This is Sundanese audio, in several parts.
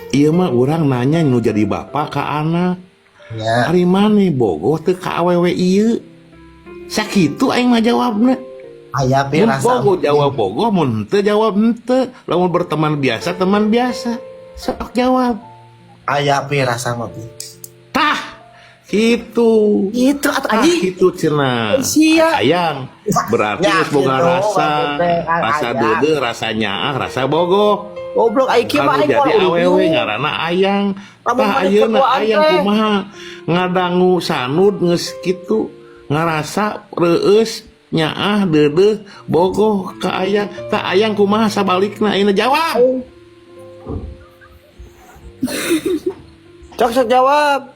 Ieu mah urang nanya nu jadi bapak ka anak. Ya. Ari maneh bogoh teu ka awewe ieu? Sakitu aing mah jawabna. Aya pi Mun rasa. bogoh jawab bogoh, mun henteu jawab henteu. Lamun berteman biasa, teman biasa. Sok jawab. Aya pi rasa mah pi. Tah, gitu. Itu atuh Tah anjing. gitu cenah. Sia. Sayang, berarti Ya, geus boga gitu, rasa, maksudnya kan rasa aya. deudeuh, rasa nyaah, rasa bogoh. Goblok ai kieu mah Anu aing jadi moal awewe uriung. ngaranna ayang. Lamun Tah maneh ayeuna ketuaan ayang teh. kumaha ngadangu sanud geus kitu ngarasa reueus nyaah deudeuh bogoh ka ayang. Tah ayang kumaha sabalikna ayeuna jawab. Cok sok jawab.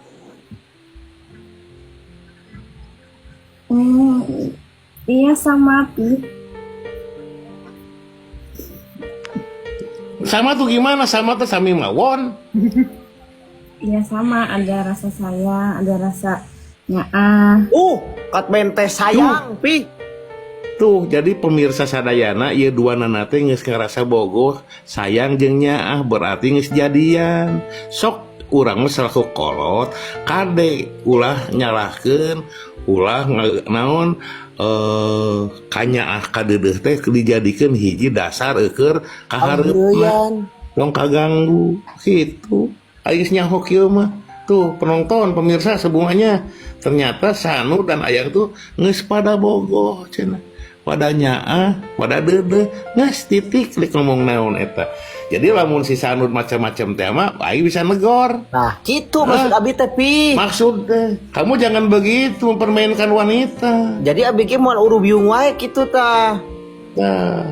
Iya sama Pi. Sama tuh gimana? Sama tuh sami mawon. Iya sama, ada rasa sayang, ada rasa nyaah. Kat mente sayang pi. Tuh, jadi pemirsa sadayana ieu dua nana teh geus ngarasa bogoh, sayang jeung nyaah berarti geus jadian. Sok urang mah selaku kolot, kade ulah nyalahkeun, ulah naon kanyaah kadeudeuh teh dijadikeun hiji dasar eueur kahareupna. Ambeuyan. Tong kaganggu gitu. Aing geus nyaho kieu mah. Tuh penonton, pemirsa semuanya. Ternyata Sanu dan Ayang tuh geus pada bogoh cenah. Pada nyaah, pada deudeuh, geus titik rek ngomong naon eta. Jadi lamun si Sanud macam-macam teh mah aing bisa negor. Nah, gitu maksud abi teh pi. Maksud teh, kamu jangan begitu mempermainkan wanita. Jadi abi ge moal urubiung wae kitu tah. Nah,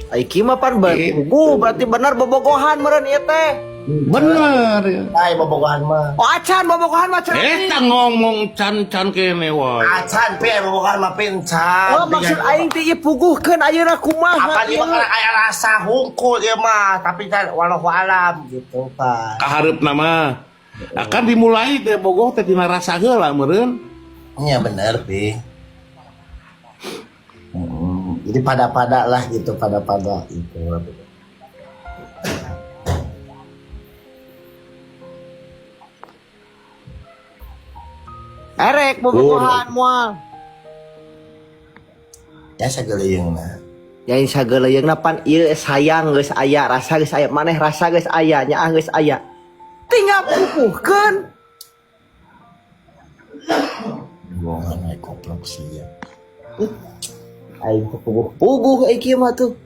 Ai kieu mah pan Gitu. berpugu berarti benar bobogohan meureun ieu teh. bener ya. Ai bobogohan mah. Oh acan bobogohan mah cenah. Eta ngomong can-can kene wae. Acan pi bobogohan mah pincan. Oh maksud aing teh ieu puguhkeun ayeuna kumaha Apa ieu. di mah aya rasa hungkul ieu mah, tapi kan wallahu alam gitu kan. Kaharep nama akan dimulai teh bogoh teh tina rasa heula meureun. Iya bener pi. Jadi pada-pada lah gitu, pada-pada gitu. Erek bobogohan moal. Ya sageleung-na. Ya sageleung pan ieu sayang geus aya, rasa geus aya, maneh rasa geus aya, nyaah geus aya. Tinggal puguhkeun. Bohongan naik koplok sih ya. Aing teh puguh-puguh ai kieu mah tuh.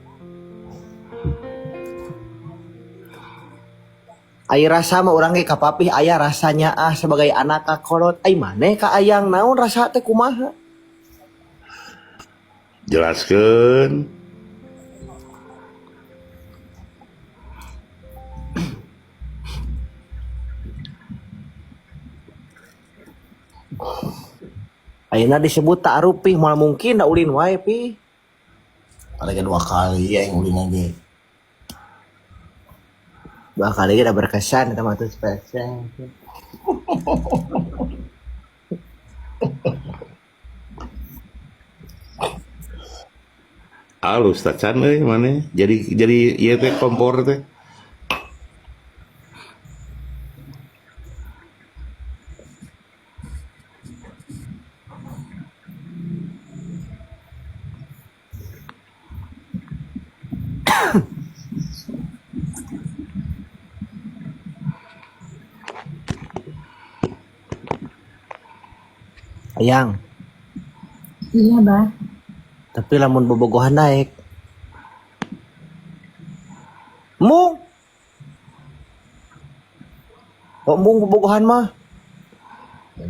Ai rasa mah urang ge ka papih aya rasanya ah sebagai anak ka kolot. Ai maneh ka ayang naon rasa teh kumaha? Jelaskeun. Ayeuna disebut ta'aruf pih moal mungkin da ulin wae pi. Ada kedua kali ya yang ulin lagi. Dua kali ge da berkesan eta mah tuh spesial. Alus tacan euy maneh. Jadi ieu teh kompor teh. Ayang, Iya, Bah. tapi lamun bobogohan naik. Mung. Kok mung bobogohan mah?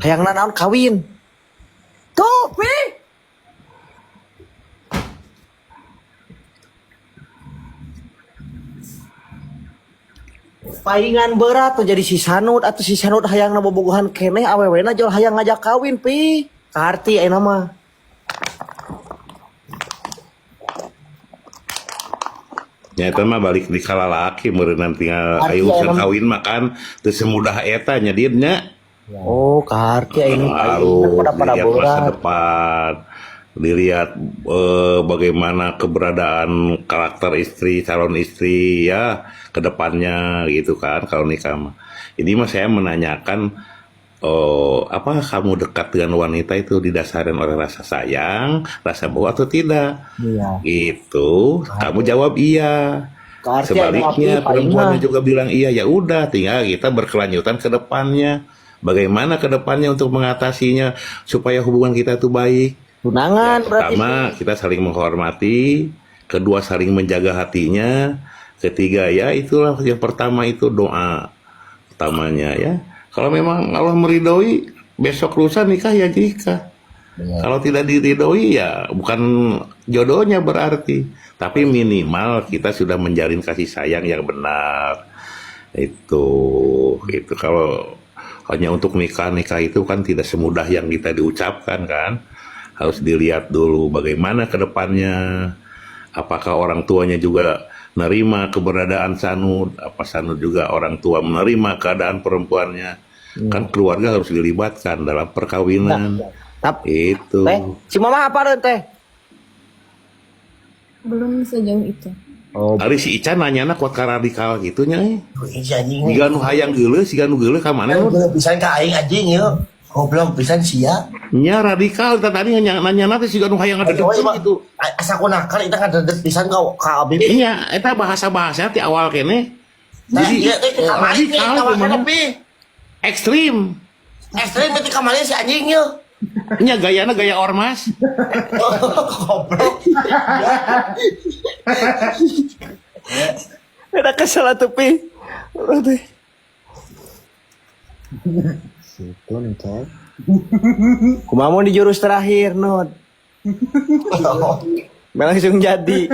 Hayangna naon kawin. Tuh, pi. Paingan berat tuh jadi si Sanud atau si Sanud hayangna bobogohan keneh awewena jol hayang ngajak kawin pi. Karti ayeuna mah. Nya eta mah balik di kalalaki meureun tinggal Arti ayo urusan emang. kawin mah kan teu semudah eta nya dieu nya. Oh, karti ayeuna Harus pada pada dilihat masa berat. depan. Dilihat bagaimana keberadaan karakter istri, calon istri ya ke depannya gitu kan kalau nikah mah. Ini mah saya menanyakan, oh, apa kamu dekat dengan wanita itu didasarkan oleh rasa sayang, rasa bogoh atau tidak? Iya. Gitu. Kamu jawab iya. Berarti Sebaliknya anu api, perempuannya mah. Juga bilang iya, ya udah tinggal kita berkelanjutan ke depannya. Bagaimana ke depannya untuk mengatasinya supaya hubungan kita itu baik? Tunangan Ya, berarti. pertama kita saling menghormati, kedua saling menjaga hatinya, ketiga ya itulah yang pertama itu doa utamanya ya. Kalau memang Allah meridoi, besok lusa nikah ya nikah. Kalau tidak diridoi ya bukan jodohnya berarti. Tapi minimal kita sudah menjalin kasih sayang yang benar. Itu kalau hanya untuk nikah, nikah itu kan tidak semudah yang kita diucapkan kan. Harus dilihat dulu bagaimana ke depannya. Apakah orang tuanya juga nerima keberadaan Sanud, apa Sanud juga orang tua menerima keadaan perempuannya. Kan keluarga harus dilibatkan dalam perkawinan. Tapi Itu. teh, si mama apa teh? Belum sejauh itu. Oh, Ari si Ica nanyana kuat ka radikal gitu nya eh. Iya, anjing. Siga nu hayang geuleuh, siga nu geuleuh ka mana? Kan geuleuh pisan ka aing, anjing, yeuh. Goblok pisan sia. Nya radikal tah tadi nanya nanya teh siga nu hayang Aduh, ngadedet mah gitu. Asa ku nakal itu ngadedet pisan ka abi. Iya, eta bahasa-bahasa ti awal keneh. Nah, Jadi iya teh kamari teh radikal kawasan kumaha? lebih. Ekstrim. Ekstrim itu kamari si anjing yeuh. Nya gayana gaya ormas. Goblok. Ada kesel atuh pi. Urang teh. Situ nih teh. Kumaha mun di jurus terakhir, Nut? Langsung jadi.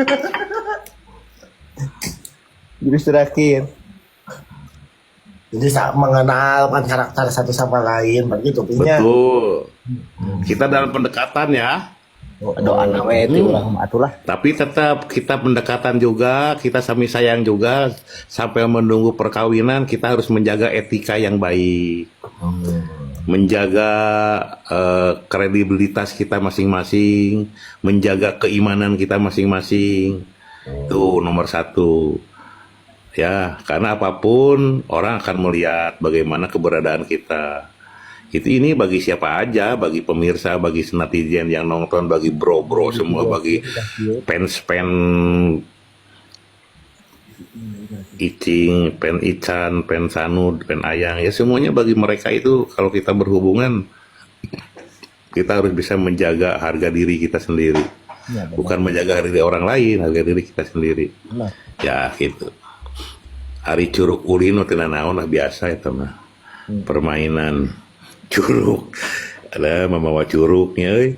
Jurus terakhir. Jadi mengenal kan karakter satu sama lain begitu punya. Betul. Kita dalam pendekatan ya. Doa we itu urang mah atulah. Tapi tetap kita pendekatan juga, kita sami sayang juga sampai menunggu perkawinan kita harus menjaga etika yang baik. Menjaga kredibilitas kita masing-masing, menjaga keimanan kita masing-masing. Itu nomor satu. Ya, karena apapun orang akan melihat bagaimana keberadaan kita. Itu ini bagi siapa aja, bagi pemirsa, bagi netizen yang nonton, bagi bro-bro semua, bagi fans-fans Icing, pen Ican, pen Sanud, pen Ayang, ya semuanya bagi mereka itu kalau kita berhubungan kita harus bisa menjaga harga diri kita sendiri. Ya, benar. Bukan menjaga harga diri orang lain, harga diri kita sendiri. Benar. Ya gitu. Ari curug ulin teu naon lah, biasa itu mah. Permainan curug. Ada membawa curugnya euy.